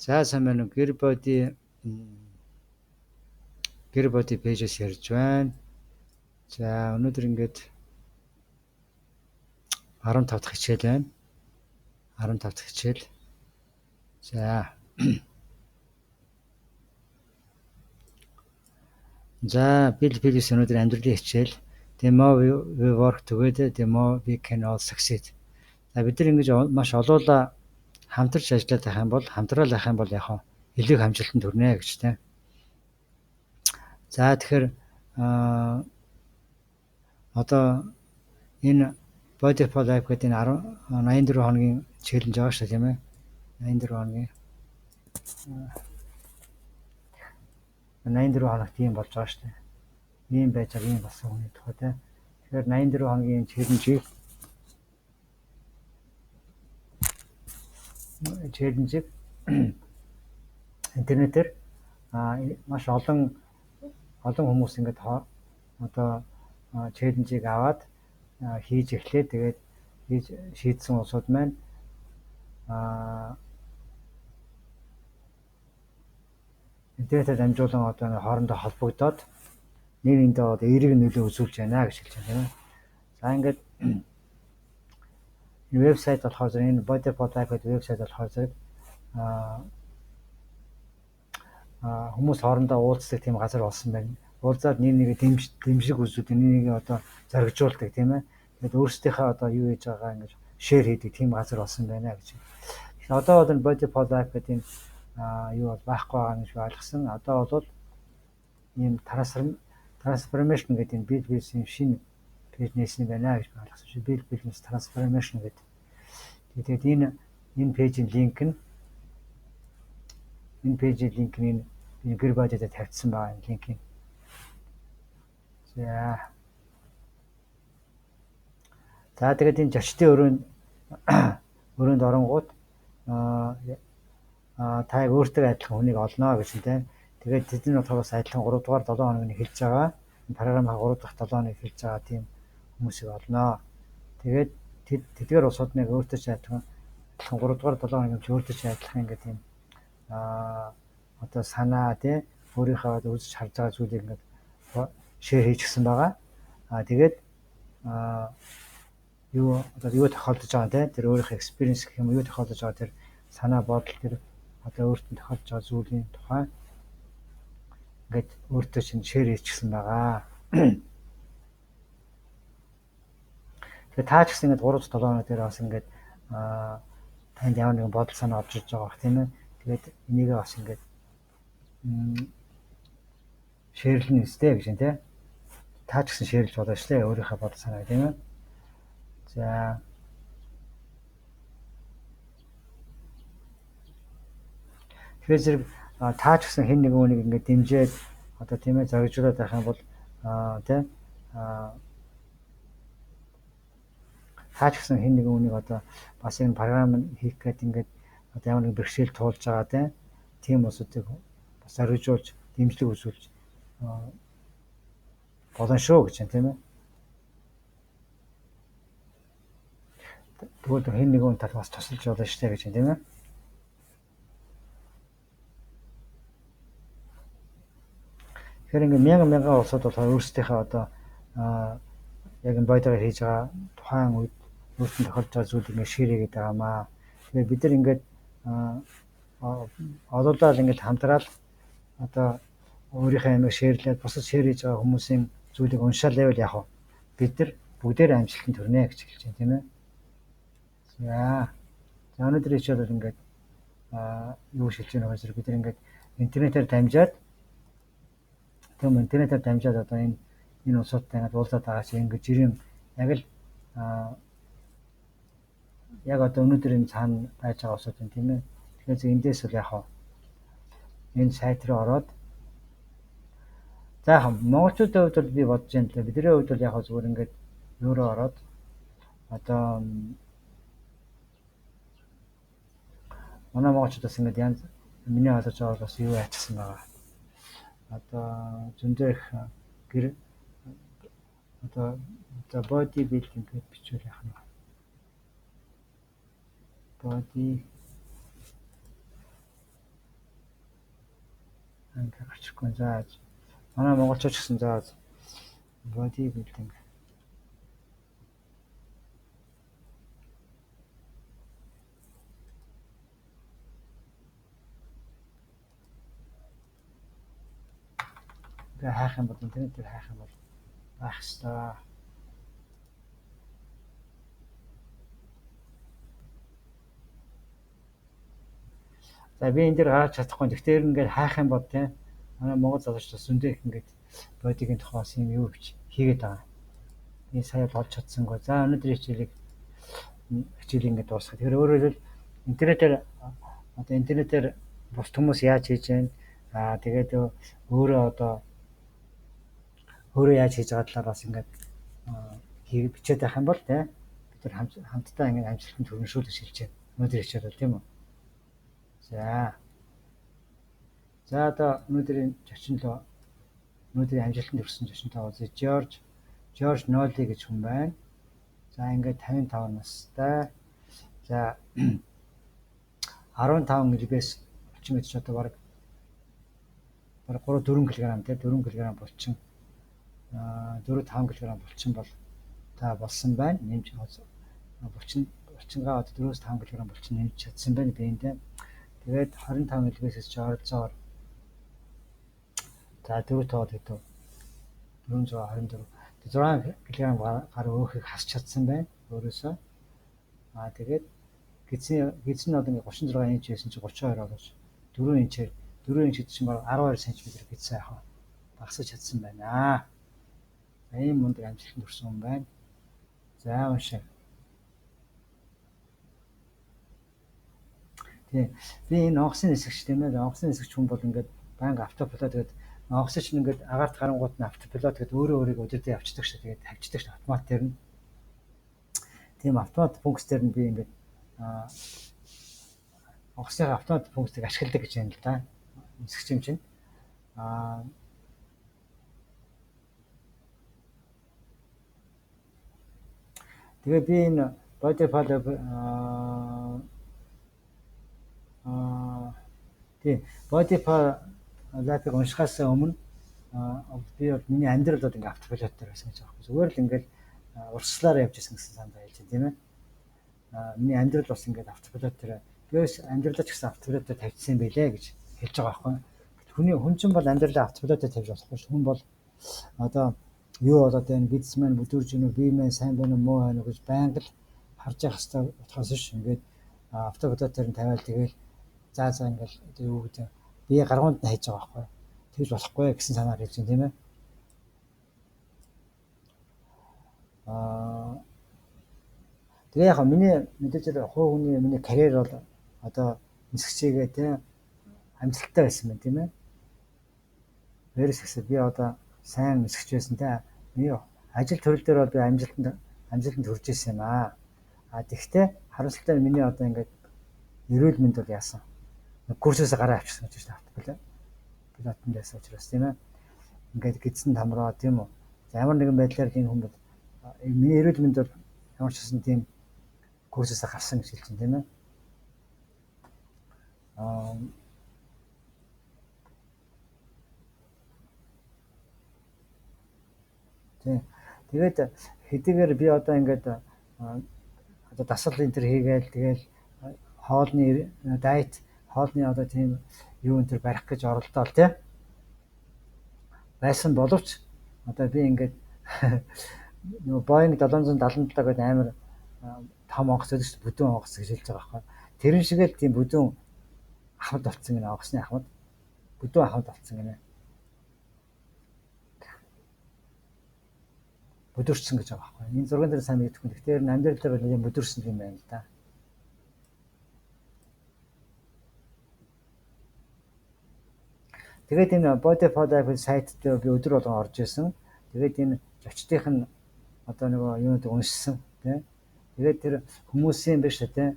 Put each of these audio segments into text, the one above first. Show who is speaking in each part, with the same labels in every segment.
Speaker 1: За, сайн байна уу? Гэр body page-ээс ярьж байна. За, өнөөдөр ингээд 15 дахь хичээл байна. 15 дахь хичээл. За. За, Bill Phillips өнөөдөр амьдралын хичээл. The more we work together, the more we can all succeed. За, бид нар ингэж маш олуула хамтарч ажиллаад байх юм бол, хамтраал байх юм бол яг илүү их амжилтанд хүрнэ гэж тийм. За, тэгэхээр одоо энэ Body for Life гэдэг энэ 84 хоногийн challenge байгаа шүү дээ, тийм ээ. 84 хоногийн 84 хоногт ийм болж байгаа шүү дээ. Ийм байж байгаа, ийм болсон хүний тухай тийм. Тэгэхээр 84 хоногийн challenge-ийг интернетээр маш олон олон хүмүүс ингээд одоо challenge-ийг аваад хийж эхлээд, тэгээд хийж шийдсэн улсууд маань интернетээр дамжуулан одоо хоорондоо холбогдоод нэг нэгэндээ одоо эерэг нөлөө үзүүлж байна гэж хэлж байна, тийм ээ. За, ингээд энэ вебсайт болохоор зэрэг энэ Body for Life гэдэг вебсайт болохоор зэрэг хүмүүс хоорондоо уулздаг тийм газар болсон байна. Уулзаад нэг нэгэ дэмжлэг үзүүлдэг, нэг нэгэ одоо зоригжуулдаг, тийм ээ. Тэгээд өөрсдийнхээ одоо юу хийж байгаа ингэж share хийдэг тийм газар болсон байна гэж. Тэгэхээр одоо бол энэ Body for Life гэдэг энэ юу бол байхгүй байгаа гэж ойлгосон. Одоо бол ийм transformation гэдэг энэ Bill Phillips-ийн шинэ page нээсэн байна гэж ойлгосон. Bill Phillips transformation гэдэг. Тэгээд энэ page-ийн link нь энэ page-ийн link нь энэ гэр бодидод тавьчихсан байгаа энэ link-ийг. За. За, тэгээд энэ зочдын өрөөнд оронгууд та яг өөртөө адилхан хүнийг олно гэж тийм. Тэгээд тэдний болохоор бас адилхан 3 дугаар 7 хоног нь эхэлж байгаа. Энэ програмын 3 дахь 7 хоног эхэлж байгаа тийм хүмүүсийг олно. Тэгээд тэдгээр улсууд нэг өөртөө ч адилхан 3 дугаар 7 хоног юм чи өөртөө ч адилхан ингээд тийм одоо санаа тий өөрийнхөө үзэж харж байгаа зүйлийг ингээд share хийчихсэн байгаа. Тэгээд юу одоо юу тохиолдож байгаа тий тэр өөрийнхөө experience гэх юм уу, юу тохиолдож байгаа тэр санаа бодол, тэр одоо өөртөө тохиолдож байгаа зүйлийн тухай ингээд өөртөө чинь share хийчихсэн байгаа. Тэгэхээр та ч гэсэн ингээд 3 7 хоног дээр бас ингээд танд ямар нэгэн бодол санаа олж ирж байгаа бах, тийм ээ. Тэгээд энийгээ бас ингээд share-лэнэ үстэй гэж тийм. Та ч гэсэн share-лж болно шүү дээ өөрийнхөө бодол санааг, тийм ээ. За. Тэгэхээр зэрэг та ч гэсэн хэн нэгэн хүнийг ингээд дэмжиж одоо тийм ээ зоригжуулаад байх юм бол тийм та ч гэсэн хэн нэгэн хүнийг одоо бас энэ програм хийх гээд ингээд одоо ямар нэгэн бэрхшээл туулж байгаа тийм улсуудыг бас зоригжуулж дэмжлэг үзүүлж болно шүү гэж тийм ээ. Тэгвэл хэн нэгэн хүн тал бас тусалж болно шүү дээ гэж тийм ээ. Тэгэхээр ингээд мянган мянган улсууд болохоор өөрсдийнхээ одоо яг энэ бодигаар хийж байгаа тухайн үед өөрсдөнд тохиолдож байгаа зүйлийг ингээд share хийгээд байгаа маа. Тэгэхээр бид нар ингээд олуулаад ингээд хамтраал одоо өөрийнхөө амийг share-лээд бусад share хийж байгаа хүмүүсийн зүйлийг уншаал байвал яг бид нар бүгдээр амжилтанд хүрнэ гэж хэлж байна, тийм ээ. За. За, өнөөдөр хичээл бол ингээд юу шилж байгаа вэ? Бид нар ингээд интернетээр дамжаад тийм интернетээр дамжаад одоо энэ улсуудтай ингээд уулзаад байгаа чинь ингээд жирийн яг л яг одоо өнөөдөр энэ цаана байж байгаа улсууд юм, тийм ээ. Тэгэхээр эндээс бол яг энэ сайт руу ороод за яг монголчуудын хувьд бол би бодож байна л да. Бидний хувьд бол яг зүгээр ингээд юу руу ороод одоо манай монголчууд бас ингээд янз миний ойлгож байгаа бас юу яачихсан байгаа. Одоо зөндөө их гэр одоо body building гэж бичвэл яах нь вэ? Body Ингээд гарчихгүй. За манай монголчууд ч гэсэн за body building. Тэгээ хайх юм бол интернет дээр хайх юм бол байх ёстой. За би энэ дээр гаргаж чадахгүй. Тэгэхээр ингээд хайх юм бол тийм манай монгол залуучууд зөндөө их ингээд бодигийн тухай бас юм юу гэж хийгээд байгаа. Би сая л олж чадсангүй. За өнөөдрийн хичээлийг ингээд дуусгах. Тэгэхээр өөрөөр хэлбэл интернетээр одоо интернетээр бус хүмүүс яаж хийж байна? Аа тэгээд өөрөө одоо өөрөө яаж хийж байгаа талаар бас ингээд бичээд байх юм бол тийм бид нар хамтдаа ингээд амжилтанд хүрнэ шүү гэж хэлж байна. Өнөөдрийн хичээл бол тийм үү? За. За одоо өнөөдрийн зочинлоо өнөөдрийн амжилтанд хүрсэн зочинтой уулзъя. Жорж Ноли гэж хүн байна. За ингээд 55 настай. За 15 лбс булчин гэж одоо бараг 3 4 кг тийм 4 кг булчин 4 5 кг булчин бол та болсон байна. Нэмж булчингаа одоо 4-5 кг булчин нэмж чадсан байна биендээ. Тэгээд 25 лбс чи ойролцоогоор за 4 тоод гэдэг 424 6 кг гаруй өөхийг хасч чадсан байна өөрөөсөө. Аа тэгээд гидс нь одоо 36 инч байсан чи 32 болооч 4 инчээр 4 инч гэдэг чинь бараг 12 см гидс яах вэ? Багасгаж чадсан байна. За ийм мундаг амжилтанд хүрсэн хүн байна. За уншаа. Тийм. Би энэ онгоцны нисгч тийм ээ. Онгоцны нисгч хүн бол ингээд байнга автопилот гэдэг онгоц чинь ингээд агаарт гарангууд нь автопилот гэдэг өөрөө өөрийгөө удирдах явцдаг шүү. Тэгээд тавьчихдаг шүү. Автомат дээр нь. Тийм автомат функц дээр нь би ингээд онгоцны автомат функцийг ашигладаг гэж байна л да. Нисгч юм чинь. Тэгээ би энэ body file тийм body file life-ыг уншихаас өмнө би бол миний амьдрал бол ингээ автопилот дээр байсан гэж байгаа юм. Зүгээр л ингээл урсгалаар явж исэн гэсэн санаа хэлж байна тийм ээ. Миний амьдрал бас ингээд автопилот дээр би бас амьдралаа ч гэсэн автопилот дээр тавьчихсан юм байлээ гэж хэлж байгаа байхгүй. Хүний хүн чинь бол амьдралаа автопилот дээр тавьж болохгүй шүү. Хүн бол одоо юу болоод байна, бидс маань бүдүүрж гинүү, бие маань сайн байна уу, муу байна уу гэж байнга л харж явах хэрэгтэй утгаас биш. Ингээд автопилот дээр нь тавиал тэгэл за ингээл одоо юу гэдэг бие гаргуунд нь хайж байгаа байхгүй. Тэгж болохгүй гэсэн санаар хэлж байна тийм ээ. Тэгээ яг миний мэдээж хувь хүний миний карьер бол одоо нисгчээгээ тийм амжилттай байсан байна тийм ээ. Верс гэсэн би одоо сайн нисгч байсан тийм. Миний ажил төрөл дээр бол би амжилтанд хүрч ирсэн юм аа. А тэгвэл харамсалтай нь миний одоо ингээд эрүүл мэнд бол яасан. Курсээс гараа авчихсан гэж байна автопилот. Пилотын байсан учраас тийм ээ. Ингээд гидсэн тамраа тийм үү. За ямар нэгэн байдлаар энэ хүн бол миний эрүүл мэнд бол ямар ч гэсэн тийм курсээс гарсан гэж хэлж байна тийм ээ. Тийм. Тэгээд хэдийгээр би одоо ингээд одоо дасгал энэ төр хийгээл тэгэл хоолны дайет хоолны одоо тийм юу энэ төр барих гэж оролдоол тий. Байсан боловч одоо би ингээд нөгөө Boeing 777 гэдэг амар том онгоц байдаг шүү дээ. Бүдүүн онгоц гэж хэлж байгаа байхгүй. Тэрэн шиг л тийм бүдүүн ахмад болцсон гинэ онгоцны ахмад. Бүдүүн ахмад болцсон гинэ. Бүдүүрсэн гэж байгаа байхгүй. Энэ зурган дээр сайн мэддэхгүй. Тэгэхээр амьдрал дээр бол юм бүдүүрсэн юм байна л да. Тэгээд энэ Body for Life сайт дээр би өдөр болгон орж исэн. Тэгээд энэ зочдынх нь одоо нөгөө юунууд уншсан тийм. Тэгээд тэр хүмүүсийн биш тийм.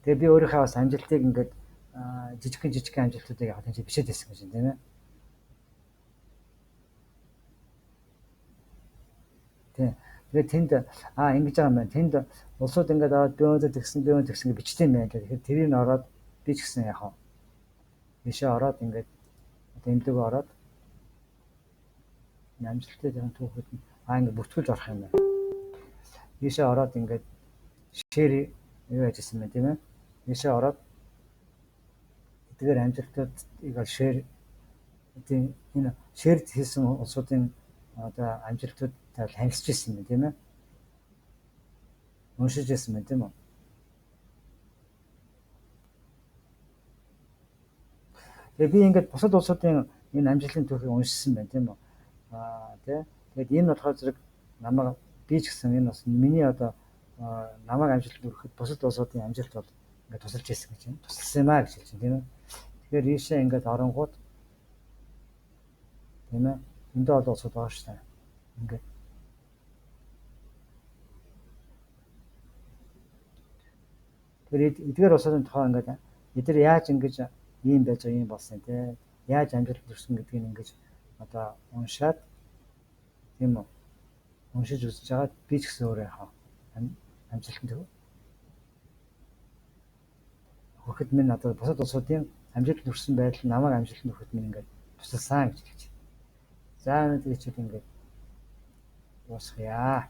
Speaker 1: Тэгээд би өөрийнхөө бас амжилтыг ингээд жижигхэн амжилтуудыг яг тийм бичээд байсан гэж тийм ээ. Тийм. Тэгээд тэнд ингэж байгаа юм байна. Тэнд улсууд ингээд аваад би өнөөдөр тэгсэн, би өнөөдөр тэгсэн гэж бичдэг юм байна. Тэгэхээр тэрийг ороод би ч гэсэн яг Ийшээ ороод ингээд одоо эмнэлэгөө ороод энэ амжилттай жоохон түүхэд ингээд бүртгүүлж орох юм байна. Ийшээ ороод ингээд share юу яжсэн бэ, тийм ээ. Ийшээ ороод эдгээр амжилтуудыг share, тийм, энэ share хийсэн улсуудын одоо амжилтууд танилцж ирсэн байна, тийм ээ. Уншиж ирсэн байна, тийм үү? Тэгээ би ингээд бусад улсуудын энэ амжилтын түүхийг уншсан байна, тийм үү? Тий. Тэгээд энэ болохоор зэрэг намайг би ч гэсэн энэ бас миний одоо намайг амжилтанд хүрэхэд бусад улсуудын амжилт бол ингээд тусалж ирсэн гэж байна. Тусалсан юм аа гэж хэлж байна, тийм ээ. Тэгэхээр ийшээ ингээд оронгууд, тийм ээ, эндээ бол улсууд байгаа шүү дээ. Ингээд тэгэхээр эдгээр улсуудын тухай ингээд эдгээр яаж ингэж ийм байж байгаа юм болсон, тий. Яаж амжилт хүрсэн гэдгийг ингэж одоо уншаад, тийм үү, уншиж үзэж байгаад би ч гэсэн өөрөө яхаа амжилтанд хүрэхэд минь одоо бусад улсуудын амжилтанд хүрсэн байдал намайг амжилтанд хүрэхэд минь ингээд тусалсан гэж хэлж байна. За, өнөөдөр хичээл ингээд дуусгая.